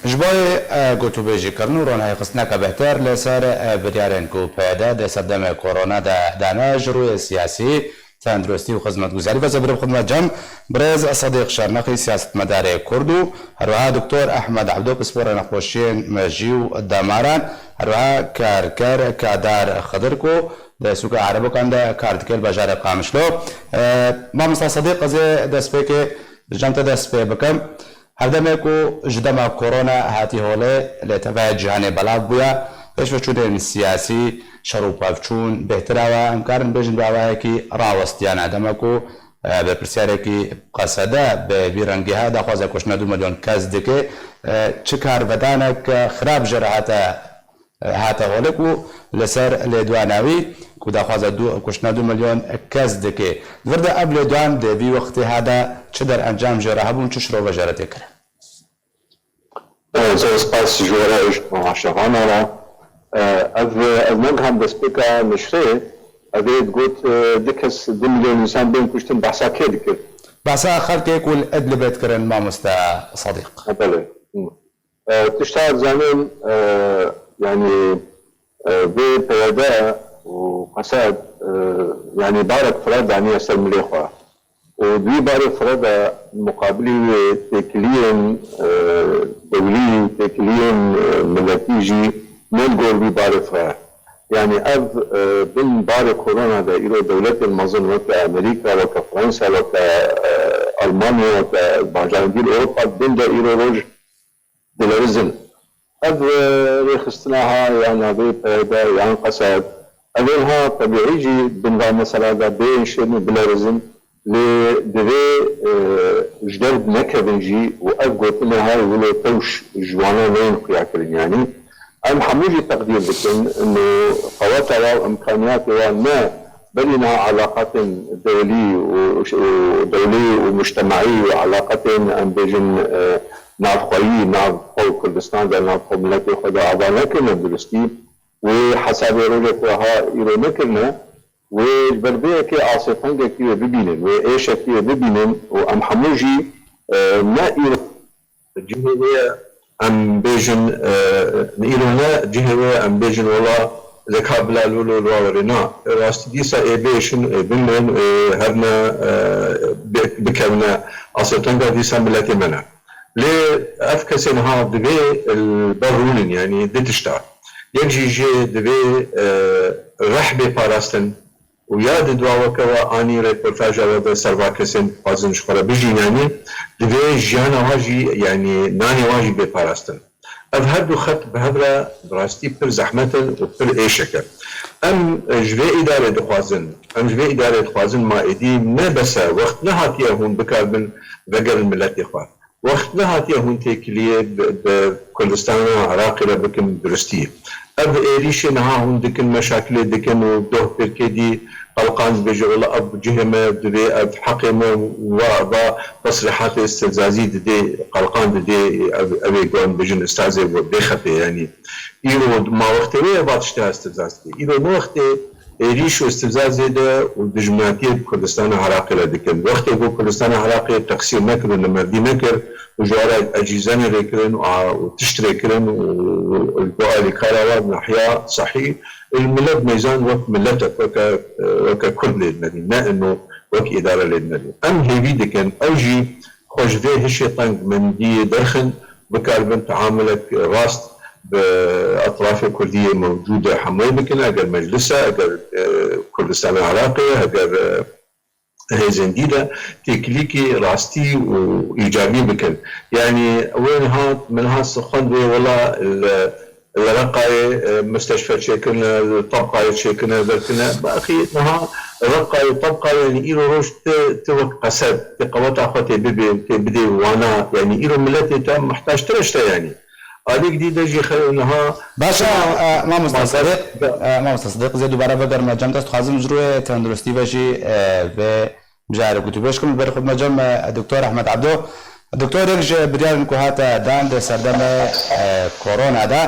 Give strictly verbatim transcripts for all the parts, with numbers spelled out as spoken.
Ji bo, e, gotûbêjîkirin û ronahîxistineke bêhtir li ser, e, biryarên ku P Y D di serdemê korona de dane ji rûyê siyasî, tenduristî û xizmetguzarî ve zê birim xidmet cem, birêz Sediq Şernexî siyasetmedarê Kurd û herwiha Doktor Ehmed Ebdo pisporê nexweşiyên mejî û demaran, herwiha karker Kadar Xidir ku di sûka Erebokan de kar dike li bajarê Qamişlo. E, Mamosta Sediq, ez ê destpêkê ji cem te dest pê bikim. Hevdemê ku ji dema korona hatî holê, lê tevaya cîhanê belav bûye, pêşveçûnên siyasî, şer û pevçûn bêhtir awe, em karin bêjin bi awayekî rawestiyane. Dema ku, e, berpirsiyarekî qesede bi vî rengî heye, daxwaza kuştina du milyon kes dike, e, çi karvedanek xirab jê re hate hate holê ku li ser lêdwana wî ku daxwaza du, kuştina du milyon kes dike. Di vir de ev lêdwan di vî wextê hada çi derencam jê re hebûn, çi şirove jê re tê kirin? Zor spas ji we re û ji temaşevana re. Ev, ez nagiham destpêka neşrê, ev ê digot, du kes, du milyon însan bên kuştin, behsa kê dikir? Behsa xelkê ku li Idlibê dikirin, mamoste Sadiq. Belê. E, tişta dizanin, e, yanî, e, vê P Y D û Qesed, e, yanî barek fireh daniye ser milê xwe. Û di wî barê fireh de muqabilî wê têkiliyên, e, dewlî, têkiliyên, e, miletî jî nên gor vî barê fireh. Yanî ev, e, bin barê korona de îro dewletên mezin weke Amerîka, weke Fransa, weke, e, Almanya, weke bajarên dî li Ewropa bin de îro roj dilerizin. Ev, e, rêxistina ha ya navê P Y D yan Qesed, ev ên ha tebîî jî bin va mesela de bêyên şêrîn û bilerizin, lê divê, e, ji derb nekevin jî û ev gotinê ha wilo tewş ji wana neyên xuyakirin. Yanî em hemû jî teqdîr dikin, ino qeweta wa û imkaniyatê wa ne berî niha elaqatên dewlî û, û dewlî û mujtemaî û elaqetên, em bêjin, e, navxweyî, nav xwe û Kurdistan de, nav xwe û miletê xwe de ava nekirine duristî. Wê hesabê rojek wiha îro nekirine. Wê ji ber vê yekê asê tengekî wê bibînin, wê êşekî wê bibînin û em hemû jî, e, ne îro Cihê wê ye em bêjin, e, îro ne, cihê wê ye em bêjin wela li ka bila lolo li wa werê. Na, rastî dîsa ê bêşin, ê bimrin, ê her ne, e, bi-, bikevine asê tenga dîsa miletê me ne. Lê ev kesên ha divê li ber rûnin, yanî di tişta. Yek jî jê divê, e, reh bê parastin, û ya di dua weke we anî reportaja we de ser va kesên dixwazin ji xwe re bijîn, yanî divê jiyana wa jî, yanî nanê wa jî bê parastin. Ev her du xet bi hev re bi rastî pir zehmet in û pir êşek e. Em, e, ji vê îdarê dixwazin, em ji vê îdarê dixwazin ma êdî ne bes e, wext nehatiye hûn bikaribin vegerin miletê xwe. Wext nehatiye hûn têkiliyê bi, bi Kurdistana Iraqê re bikin duristî. Ev êrîşê niha hûn dikin, meşakilê dikin û doh pêrkê dî qelqan dibêje, wela ev cihê me divê, ev heqê me, va, va tesrîhatê istifzazî didê, qelqan didê, ev, ev ê gon bijin istazê bo bêxetê, yanî. Îro ma wextê wê ye va tişta istifzaz didê. Îro ne wextê êrîş û istifzazê de û dijminatiyê bi Kurdistana Iraqê re dikin. Wextê ku Kurdistana Iraqê teqsîr nekir û nemerdî nekir û ji wa re ecîzenê rêkirin û a-, û tişt rêkirin û, û li ku alîkara wa nahiya sehî, û milet meyzan wek miletek, weke, weke Kurd lê dinedî, ne ino wek îdare lê dinedî. Em hêvî dikin, ew jî xwe ji vê hişê tengmendiyê derxin, bikaribin teamulek rast bi etrafê Kurdî yê mewcûd e hemû bikin, eger meclis e, eger, e, Kurdistana Iraqê, eger, e, hêzên dî de têkilîkî rastî û îcabî bikin. Yanî wê niha, min niha xwend wê wela li, li Reqayê, e, misteşfe çêkirine, li Tebqayê çêkirine, derkirine. Baxî niha Reqayê, Tebqayê, yanî îro roj ti, ti wek qesed, ti qeweta xwe tê bibê, tê bidê wana, yanî îro miletê te muhtaçtir e ji te yanî. Alîk dî de jî xe-, niha Baş e, e, mamoste Sadiq, e, mamoste Sadiq, ez ê dubare vegerime cem te, dixwazim ji rûyê tenduristî ve jî, e, vê mijarê gotûbêj kim, li ber xwe dime cem, e, Doktor Ehmed Ebdo. Doktor, yek ji biryarên ku hate dan di serdemê, e, korona de,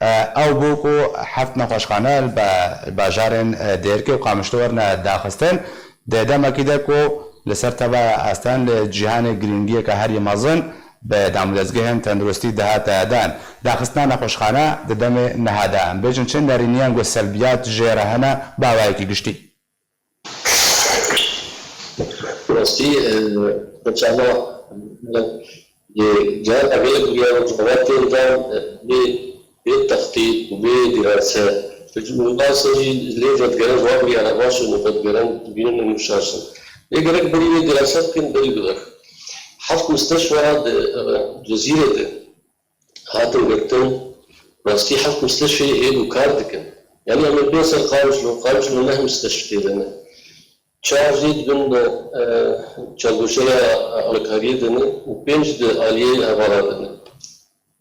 e, ew bû ku heft nexweşxane li ba-, bajarên, e, Dêrikê û Qamişlo werine daxistin. Di demekî de ku li ser tevaya asteng li cîhanê girîngiyeke herî mezin bi damûdezgehên tenduristî dihate dan. Daxistina nexweşxane di demê niha de, em bêjin çi nerîniyan ku selbiyat jê re hene bi awayekî giştî? Rastî, e, çawa, e, cihana gelek bûriya rojava tên dan, e, bê, bê textît û bê dîrase. Ji wê ser jî lê vedigerin, va bûriyana baş in û vedigerin, dibînin û nûşaş in. Lê gerek berî wê dîrase bikin, berî bibe. Heft misteşfa di, e, Cezîrê de hatin girtin, rastî heft misteşfê hêdî kar dikin. Yanî em ê bên ser Qamişlo, Qamişlo neh misteşfê de ne. Çar jî di bin, e, çargoşeya alîkariyê de ne û pênc di aliyê hevala de ne.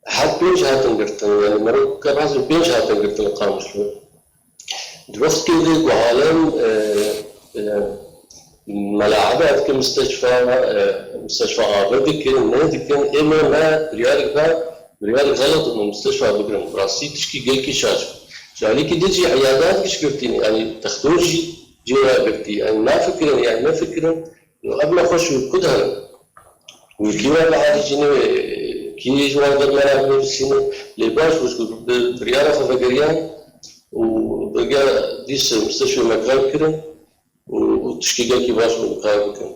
Her pênc hatin girtin, yanî meriv ke bazê pênc hatin girtin li Qamişlo. Di wextkê de ku alem, e, e, melaebe dikin misteşfa, e, misteşfa ave dikin, ne dikin, ê me ne biryarek da, biryarek xelet û misteşfa bigirin. Bi rastî tişkî gelkî şaş. Ji alîkî din jî eyadat giş girtî ne, yanî texto jî cê re girtî. Yanî nafikirin, yanî nefikirin. Ev nexweş û ku diherin? Wî kî wan biharîcîne wê, kî ji wan dermana binivîsîne? Lê baş bû, ji ku bi biryara xwe vegeriyan û bi ge dîs mistişfê me kar kirin û, û tişkî gelkî baş bû kar bikin.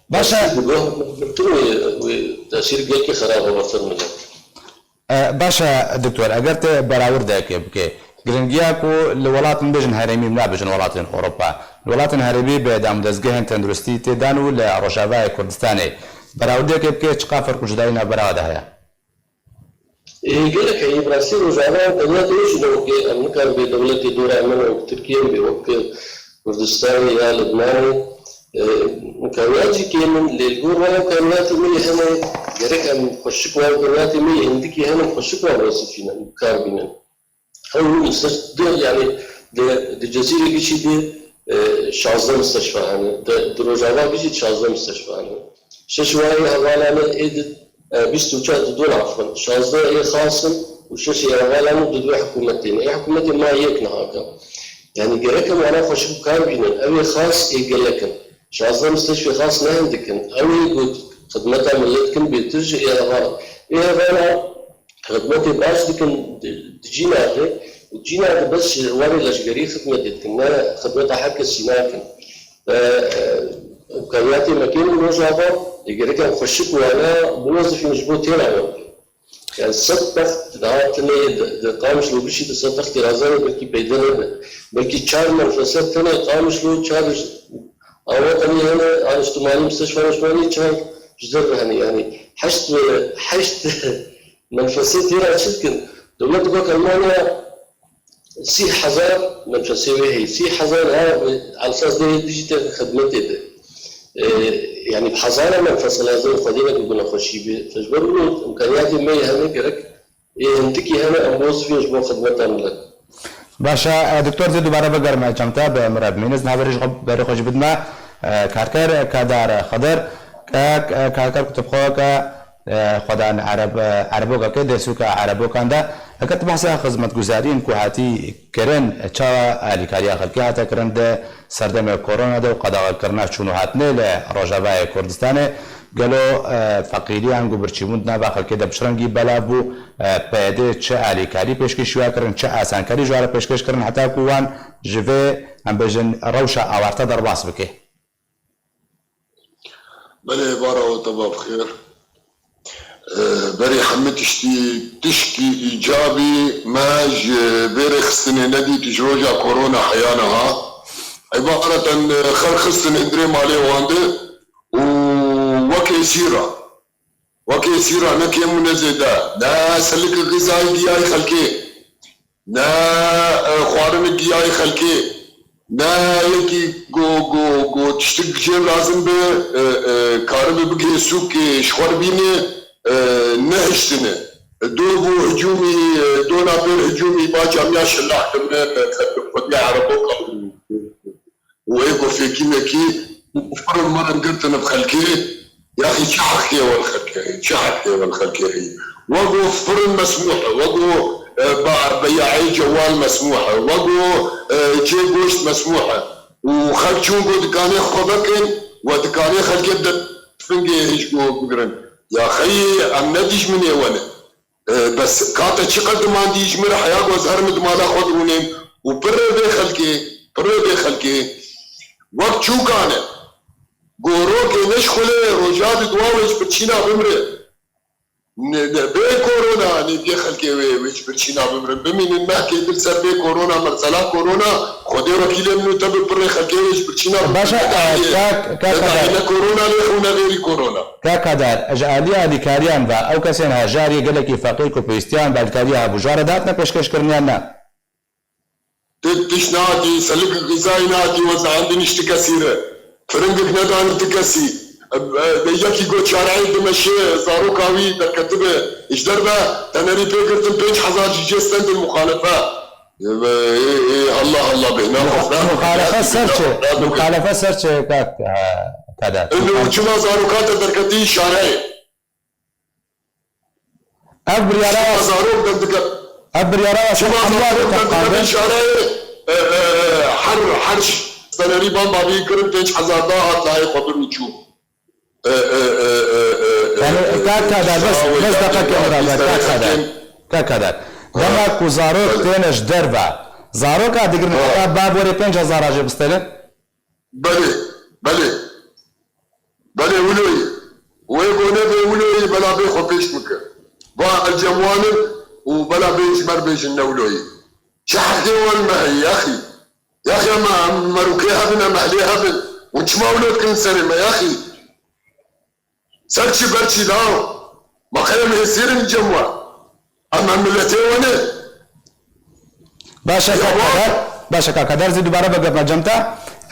Baş e. Bi guh girtin wê, wê tesîr gelkî xerab e ber ser milet. E, baş e, doktor, eger te berawirdekê bike, giringiya ku li welatên bêjin herêmî, nabêjin welatên Ewropa, li welatên herêmî bi damûdezgehên tenduristî tê dan û li Rojavayê Kurdistanê, berawirdekê bike, çiqa ferq û cudayî navbera de heye? Ê, gelek heye, bi rastî Rojava tenya tê jî ne wekê, em nikarin bê dewletê dora min wek Tirkiye bê, wek Kurdistanê ya Libnanê, e, imkaniyat jî kêm in, lê li gor wan imkaniyatê me yê hene, gerek em xweşik wan imkaniyatê me yê hindikî hene, xweşik wan wezîfînin, kar bînin. Hew misteş-, di, yanî di, di Cezîrê gişî di, e, şazdeh misteşfa hene, di, di Rojava gişî şazdeh misteşfa hene. Şeş wayê hevalane ê di, e, bîst û çar di dona afin. Şazdeh ê xas in û şeş ê hevalane di duyê hikûmetê ne. Ê hikûmetê ma yek niha ka. Yanî gerek em wana xweşik bi kar bînin. Ew ê xas ê gelek in. Şazdeh misteşfê xas ne hindik in. Ew ê ku xidmeta milet kin bêtir ji ê hevala. Ê hevala xidmetê baş dikin di, di cîna de û cîna de bes ji warê leşgerî xidmetê dikin. Ne xidmeta her kesî nakin. E, e, imkaniyatê me kêm in Rojava, lê gerek em xweşik wana biwezifînin ji bo têra wan. Yani sed text dihatinê di, di Qamişlo gişî di sed textê razanê belkî peyde nebe. Belkî çar menfese tenê Qamişlo, çar ji, awa tenê hene, a niştimanî, misteşfa niştimanî, çar ji derve hene. Yani heşt, heşt menfese têra çi dikin? Dewlet wek Almanya sî hezar menfesê wê heye. Sî hezar ha, esas dê dijî te xidmetê de. E, yani bi hezara menfese lazim e, xwedî ne ku nexweşî bê. Ji ber wilo imkaniyatê me yê hene gerek ê hintikî hene em biwezifînin ji bo xidmeta milet. Baş e, e, doktor, zê dubare bigerime çemte bi min re bimîne, ez niha berê ji xwe, berê xwe jî bidime, e, karker, e, Kadar, e, Xedir, ke, e, karker ku tu bi xwe ke, e, xwedan Ereb, e, Erebokeke dê sûka Erebokan de, heke tu behsa xizmetguzariyên ku hatî kirin, çawa alîkariya xelkê hate kirin di serdemê korona de û qedexekirina çûn û hatinê li Rojavayê Kurdistanê, gelo, e, feqîriyan ku birçîbûn di nava xelkê de bi çi rengî belav bû, e, P Y D çi alîkarî pêşkêşî we kirin, çi asankarî ji we re pêşkêş kirin, heta ku wan ji vê, em bêjin, rewşa awarte derbas bike? Belê, bara we teva bi xêr. Ee, berî hemî tiştî, tişkî îcabî me ji vê rêxistinê nedît ji roja korona heya niha. Îbareten, e, xerxistin hundirê malê wan de û wekê sîra, wekê sîra ne kêm û ne zêde, ne selik gizayî giyayî xelkê, ne, e, xwarin giyayê xelkê, ne yekî go, go, go tiştik jê lazim be, e, e, karibe bigihê sûkê ji xwe re bîne, e, nehiştine. Dor bû hicûmî, e, dona pêr hicûmî ba camiya şillah kirine, e, xwediya Ereboka û û ê ku fêkî mekî û firin mirin girtin bi xelkê, yaxî çi heqê we li xelkê heye, çi heqê we li xelkê heye? Wego firin mesmûh e, wego, e, ba-, beyayê cewal mesmûh e, wego, e, cê goşt mesmûh e. Û xelk çûn ku dikanê xwe vekin, we dikanê xelkê bi fingê hişk û bigirin. Ya xeyê, em ne dijminê we ne. E, bes ka te çiqas diman dijmir heya ku ez herim di mala xwe dirûnêm û pirrê vê xelkê, pirrê vê xelkê wek çûka ne. Gorokê neşxulê roja di dua wê ji birçîna bimre. Ne, ne, bê korona, ne bê xelkê wê, wê ji birçîna bimrin. Bimînin mehkê din ser bê korona, mesela korona, Xwedê wekîlê min û te bi pirrê xelkê wê ji birçîna bimrin. Baş e, ne dahiyê, kak, kak ne dahiyê, Kader. Ne korona lê xew, ne vêrî korona. Kak Kader, ji aliya alîkariyan ve, ew kesên hejariyê gelekî feqîr ku pêwîstiyan bi alîkariya hebû ji wan re dihatine pêşkêşkirin yan na? Ti-, tişt nehatî, selik xizayî nehatî wezaandin ji ti kesî re. Firingik nedan ti kesî. E, e, yekî got çareyê dimeşe, zaroka wî derketibe. Ji derve tenerî pê girtin pênc hezar jî jê stendin muxalefe. E, e, e, Allah Allah, bêhna xwe. Muxalefe ser çi? Muxalefe ser çi, kak, e, Kader? Indi û çima zaroka te derketî şareyê? Ev biryara Çima zarok derdike? Ev biryara Çima zarok derdike? Şareyê, e, e, e, her, her senerî ban babî kirin pênc hezar da hat layê xwe bir û çû. E, e, e, e, e, Yani, e, e, kak Kader, bes, bes deqeke min re, kak Kader. Kak Kader. Dema ku zarok têne ji derve, zaroka digirin heta bav werê pênc hezar a jê bistênin? Belê, belê. Belê wilo ye. Wê ku nebe wilo ye, bela bê xwe pêş bike. Va ez cem wan im û bela bê ji me re bêjin ne wilo ye. Çi heqê wan me heye, yaxî? Yaxî em, em merûkê hebin, em ehlê hebin. Hûn çima wilo dikin serê me, yaxî? Ser çi ber çi law? Ma qey em hêsêr in cem we? Em, em miletê we ne? Baş e, kak Kader. Baş e, kak Kader, zî dubare vegirtme cem te.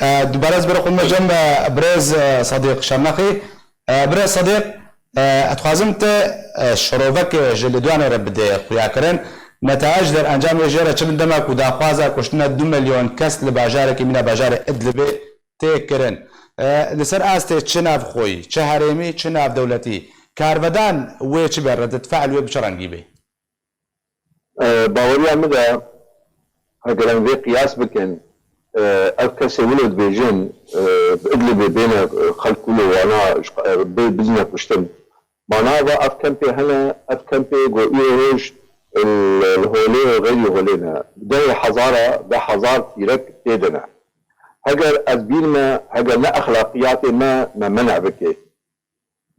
E, dubare ez bêre xwe me cem, e, birêz, e, Sadiq Şernaxî. E, birêz Sadiq, e, ez dixwazim te, e, şirovekê ji Lidwanê re bidê xuyakirin. Netayec derencamê jê re çi bin dema ku daxwaza kuştina du milyon kes li bajarekî mîna bajarê Idlibê tê kirin. E, li ser astê çi navxweyî, çi herêmî, çi navdewletî, karvedan wê çi be, redetfe'l wê bi çi rengî bê? E, baweriya min de, heger em vê qiyas bikin, e, ev kesê wilo dibêjin, e, bi Idlibê bêne, e, xelk wilo wana, e, bê, bizine kuştin. Mana ve ev kempê hene, ev kempê ku îro roj li, li holê û xeyrî holê ne. Dehê hezara, deh hezar pîrek tê de ne. Heger ez bîr me, heger ne exlaqiyatê me, me men'a bike.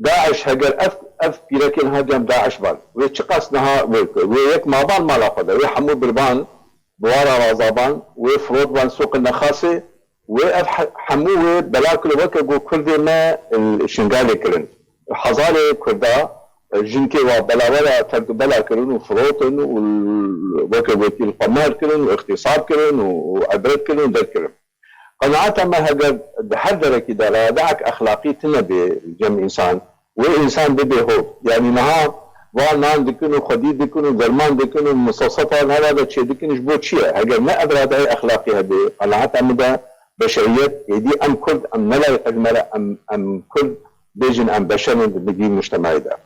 DAIŞ, heger ev, ev pîrekên ha cem DAIŞ ban, wê çiqas niha wê, wê yek maban mala xwe de, wê hemû birban, Buwara Razaban, wê firotban Sûqê Nexasê, wê ev he-, hemû wê bela kiro, weke ku Kurdê me li Şingalê kirin. Hezarê Kurda, jinkê wa belawera tert û bela kirin û firotin û weke gotî li xwe mehr kirin û îxtîsab kirin û, û ebret kirin û derkirin. Qenaeta me heger di her derekî de radeyek exlaqî tune bê cem însan, wê însan bibê hov. Yanî niha van nan dikin û xwedî dikin û derman dikin û musewsefan heva de çêdikin ji bo çi ye? Heger ne ev radeyê exlaqî hebe, qenaeta min de beşeriyet, êdî em Kurd, em ne layiq e ji me re em, em Kurd bêjin em beşer in di vî mujtemacê de.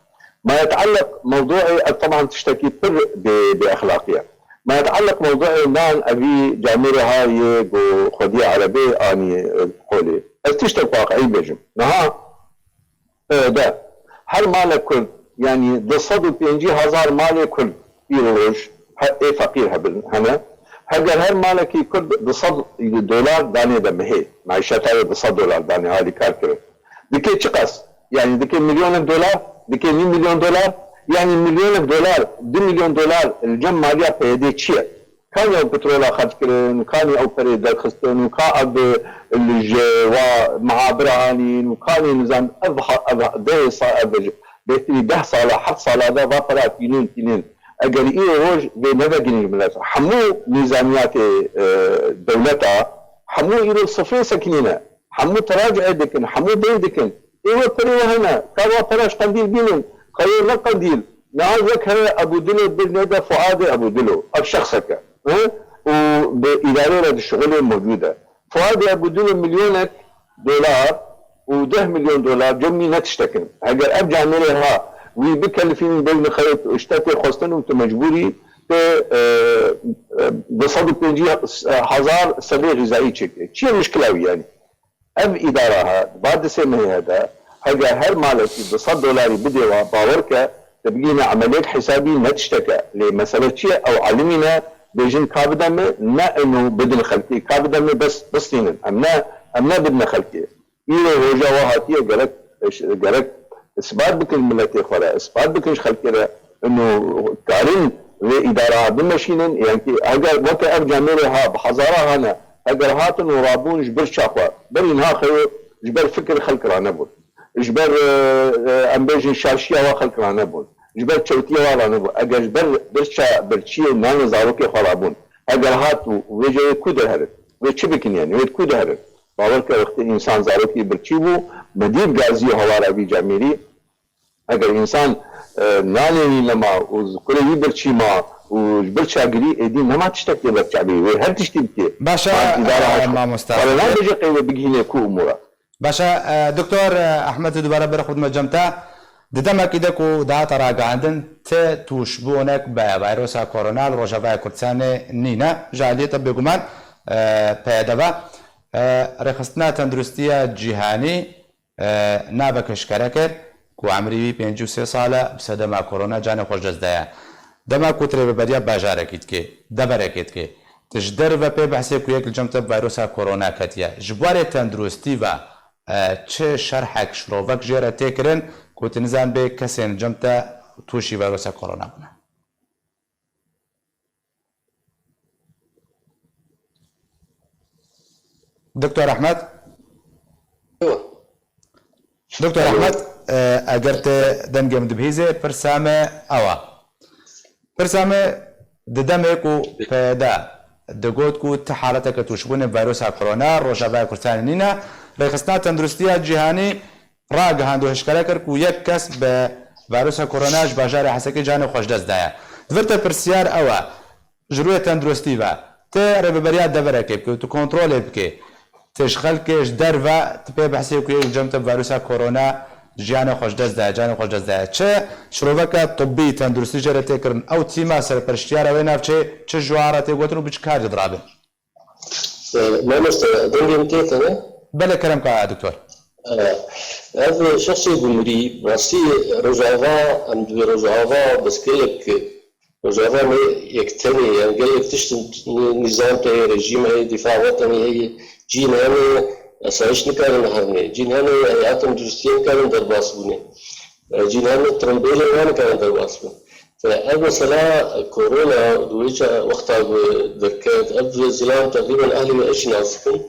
Ma yeteelleq mewduê ev teban tiştekî pir bê, bê exlaqî ye. Ma yeteelleq mewduê nan evî camêrê ha yê ku xwediyê erebê anî, e, qolê. Ez tiştek waqiî bêjim. Niha, e, de her malek Kurd, yanî du sed û pêncî hezar malê Kurd îro roj he-, ê feqîr hebin, hene. Heger her malekî Kurd du sed dolar danê de mihê, maîşeta wê du sed dolar danê alîkar kirin. Dike çiqas? Yanî dike milyonek dolar, dike nîv milyon dolar, yanî milyonek dolar, du milyon dolar li cem maliya P Y D'ê çi ye? Kanî ew petrola xerc kirin, kanî ew perê derxistin û ka ev li ji wa mihabira anîn û kanî nizam ev ha-, ev dehê sa-, ev bêhtirî deh sala, heft sala de va pera tînin, tînin. Eger îro roj vê nevegerîn ji milet, hemû nîzamiyatê, e, dewleta, hemû îro sifrê sekinîne. Hemû teracuê dikin, hemû bê dikin. Ê we perê we hene, ka wa pera ji qendîl bînin, ka wê ne qendîl. Niha yek heye Ebû Dilo bir nêde Fuadê Ebû Dilo. Ev şexsek e. Hi? Û bi îdarê re dişixulê mewcûd e. Fuadê Ebû Dilo milyonek dolar û deh milyon dolar cem wî ne tiştek in. Heger ev camêrê ha wî bikelifînin bêjin xeyr ji te tê xwestin û tu mecbûrî tê, e, e, du sed û pêncî hezar sedê xîzayî çêkê. Çi ye mişkila wî yanî? Ev îdara ha, va di sê mehê he de, Heger her malekî du sed dolarî bidê we, bawer ke, te bigihîne emeliyek hesabî ne tiştek e. Lê mesele çi ye? Ew elimîne bêjin ka bide min, ne ino bidin xelkê, ka bide min bes bistînin. Em ne, em ne bidine xelkê. Îro roja we hatiye, gerek, gerek isbat bikin miletê xwe re, isbat bikin ji xelkê re, ino karin vê îdara bimeşînin, yankî heger weke ev camêrê ha, bi hezara hane, heger hatin û rabûn ji birça xwe, berî niha xeyo ji ber fikir xelk ranebûn. Ji ber, e, e, em bêjin şaşiya wa xelk ranebûn. Ji ber çewtiya wa ranebûn. Eger ji ber birça birçiyê nanê zarokê xwe rabûn. Eger hat û vê cayê ku diherin? Wê çi bikin yani? Wê ku diherin? Bawer ke wextê însan zarokî birçî bû, medîr gazî hewara vî camêrî, eger însan, e, nanê wî nema û kurê wî birçî ma û ji birça girî êdî nema tiştek tê ber çavê wê her tiştî bikê. Baş e, Ma îdara e, haş xwe. Mamosta. Xwe re nabêje qey wê bigihînê ku umûra. Baş e, e, Doktor, e, Ehmed, tu dubare bere xwe dime cem te. Di demekî de ku dihate ragihandin, ti tûşbûnek bi vayrosa korona li Rojavaya Kurdistanê nîne. Ji aliyê te bêguman, e, peyde ve. E, Rêxistina Tenduristiya Cîhanî, e, navek eşkere kir ku emrî wî pêncî û sê sal e, bi sedema korona canê xwe ji dest daye. Dema ku tu rêveberiya bajarekî dikê, deverekê dikê, tu ji derve pê behsê ku yek li cem te bi vayrosa korona ketiye. Ji warê tenduristî ve, e, çi şerhek, şirovek jê re tê kirin ku tu nizanibê kesên li cem te tûşî vayrosa korona bûne? Doktor Ehmed? Ewa. Doktor Ewa. Ehmed, e, eger te dengê min dibihîzê, pirsa me ew e. Pirsa me di demê ku P Y D digot ku ti haleteke tûşbûnê vayrosa korona Rojavaya Kurdistanê nîne, Rêxistina Tenduristiya Cîhanî ragihand û hişkare kir ku yek kes bi vayrosa korona ji bajarê Hesekê canê xwe ji dest daye. Di vir te pirsiyar ew e, ji rûyê tenduristî ve, ti rêveberiya deverekê bikê û tu kontrolê bikê, ti ji xelkê ji derve, ti pê behsê ku yê li cem te bi vayrosa korona jiyanê xwe ji dest daye, canê xwe ji dest daye. Çi şiroveke tibbî, tenduristî jê re tê kirin, ew tîma serpereştiyara wê navçeyê çi ji wan re tê gotin û bi çi karî dirabe? E, mamoste, dengê min tê tene? Belê, kerem ka doktor. E, ev şexsê gumrî, rastî Rojava, em dibê Rojava, bes gelek Rojava ne yek tenê, yani gelek tişt, nîzam heye, rejîm heye, difa wetenî heye, cîn hene, asayiş nikarin herne, cîn hene, heyatên duristiyê nikarin derbas bûne. E, cîn hene, tirimbêlên wan nikarin derbas bin. Fe, ev mesela korona, di wê ça-, wexta ku derket, ev zilam teqrîben ehlê wê eş nas dikin.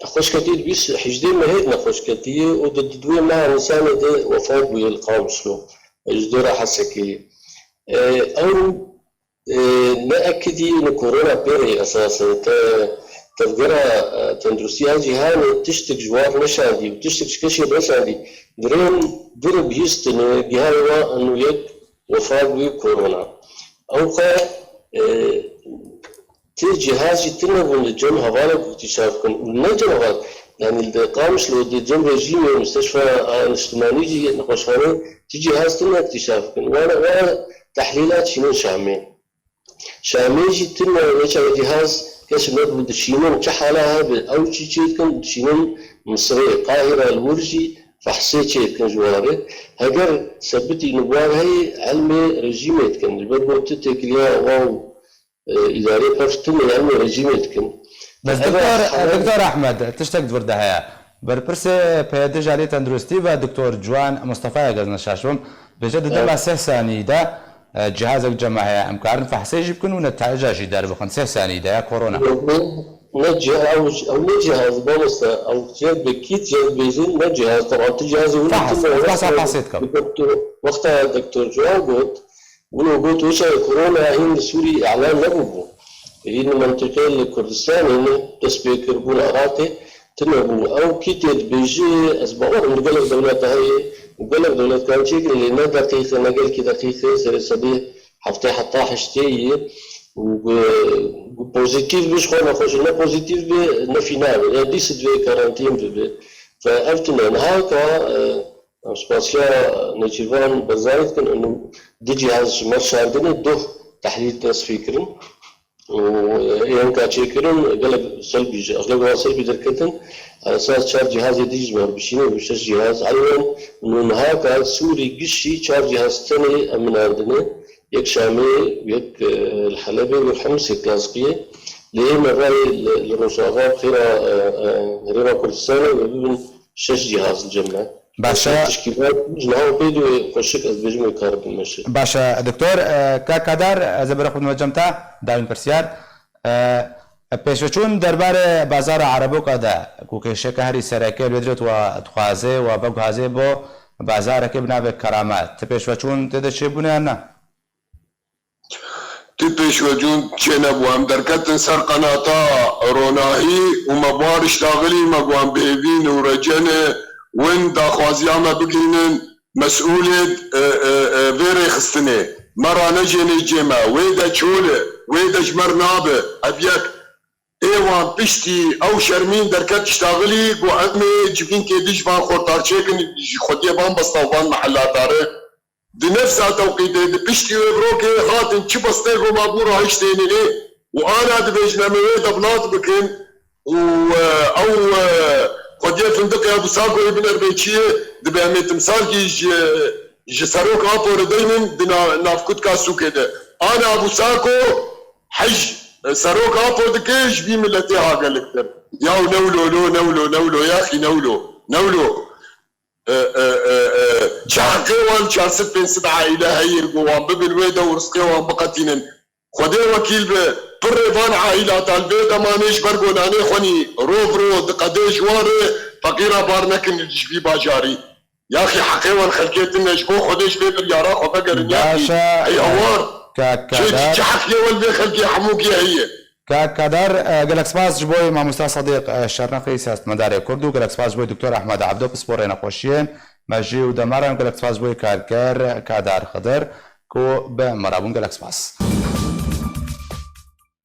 Nexweş ketiye, di bîst hejdê mehê de nexweş ketiye û di, di duwê meha Nîsanê de wefat bûye li Qamişlo, ji dora Hesekê. E, ew, e, ne ekidî, ne korona pê re ye esasen. Te, tevgera, e, tenduristiya cîhanê tiştek ji wan neşandî û tiştek ji kesê neşandî. Dirên vir bihîstine, gihanê wan û yek wefat bû korona. Ew xwe, e, ti cihaz jî tune bûn li cem hevalek îktîşaf bikin û ne cem heval, yanî li Qamişlo di cem rejîmê, Musteshfa Niştimanî jî nexweşxane ti cihaz tune îktîşaf bikin. Wana, wana tehlîla çînin Şamê. Şamê jî tune wê çawa cihaz kes nebû dişînin çi hala hebe, ew çi çêdikin, dişînin Misirê, Qahira li wir jî fehsê çêdikin ji wan re. Heger sebitî nûbar heye, elmê rejîmê dikin. Ji ber ku tu têkiliya wan û, e, îdarê pevt tune, elmê rejîmê dikin. Bes Eva doktor, hewar- doktor Ehmed, tiştek di vir de heye. Berpirsê P Y D ji aliyê tenduristî ve doktor Ciwan Mustefaya, eger ez ne şaş bim, bêje di dema Evet. seh sanî de, e, cihazek cema heye, em karin fehsê jî bikin û netayca jî derbixin. Seh sanî de ya korona. Ne cih-, ew, ew ne cihaz, mamoste, ew cihaz be kî cihaz bêjin, ne cihaz, taban tu cihazê wî Fehs, tune, fehsa wexta fehsê dikim. doktor, wexta doktor Ciwan got, Wilo got, wisa korona hîn li Sûrî îlan nebûbû. Hîn li mentiqê li Kurdistanê ne dest pê kiribûn Iraqê tune bû. Ew kî tê dibêje, ez bawer im li gelek dewleta heye û gelek dewlet kan çêkirin, lê ne deqîq e, ne gelkî deqîq e, serê sedê heftê heta heştê ye û bi, bi pozîtîf be ji xwe nexweş e, ne pozîtîf be nefî nabe. Ya dîs divê karantîn bibe. Fe ev tune. Niha ka, e, Em spasiya Nêçîrvan Barzanî dikin, û du cihaz ji me şandine, duh tehlîl dest pê kirin. û ê hinka çêkirin gelek selbî ji exlê wan selbî derketin. Esas çar cihazê dî ji me bişîne û şeş cihaz heywan û niha ka Sûrî gişî çar cihaz tenê em minandine. Yek Şamê, yek, e, li Helebê, yek Himsê Laskiyê. Lê ê me rayê li, li Rojava xêra, e, e, Herêma Kurdistanê we bibin şeş cihaz li cem me. Baş e. Tişkîlat ji niha pê dû xweşik ez dibêjim wê kar bin meşe. Baş e, doktor, e, ka Kadar, ez ê berê xwe bidime cem te, dawîn pirsiyar. E, pêşveçûn derbarê bazara Ereboka de, ku kêşeke herî sereke li wê dirê tu dixwaze we veguhazê bo bazarekê bi navê Keramet. Ti pêşveçûn tê de çêbûne yan na? Ti pêşveçûn çênebû. Em derketin ser qenata Ronahî û me bi wan re ştaxilî, me got em bi hêvî ne û recene win daxwaziya me bigihînin mesûlê, e, e, e, vê rêxistinê. Me ranejêne cê me. Wê de çol e, wê de ji me re nabe. Ev yek. Ê wan piştî ew şermîn derket ştaxilî, got em ê civînkê dî ji van xortar çêkin, ji xwediyê van besta û van mehela tare. Di nefsa tewqîtê, di piştî wê birokê hatin çi bestê ku mabû rahiştêne û ana dibêjin em ê wê deblat bikin û, e, ew, e, xwediyê findiqê Abu Sakoyê binerbe çiyê, dibe em ê timsalkî ji, ji Serok Apo re deynin di na-, navkutka sûkê de. Ana Abu Sako hej, e, Serok Apo dike ji vî miletê ha geliktir. Yaw newlo lo, newlo, newlo, yaxî newlo, newlo. E, e, e, e, çi heqê wan çar sed pênc sed aîle heye ku wan bibin wê de û rizqê wan biqetînin. Xwedê wekîl be, pirrê van aîlatan vê demanê ji ber ku nanê xwe nî rov ro diqedê ji wan re, feqîra bar nekin ji vî bajarî. Yaxî heqê wan xelkê tune ji bo Xwedê ji vê biryara xwe vegerin, yaxî. Baş e, hey hawar. Kak Çi, çi, Kadar. Çi heqê wan vê xelkê hemûkê heye? Kak Kadar, e, gelek spas ji bo Mamosta Sadiq, e, Şerneqî, siyasetmedarê Kurd û gelek spas ji bo Doktor Ahmed Abdo, pisporê nexweşiyên mejî û demaran, gelek spas ji bo karker Kadar Xidir ku bi me re bûn, gelek spas.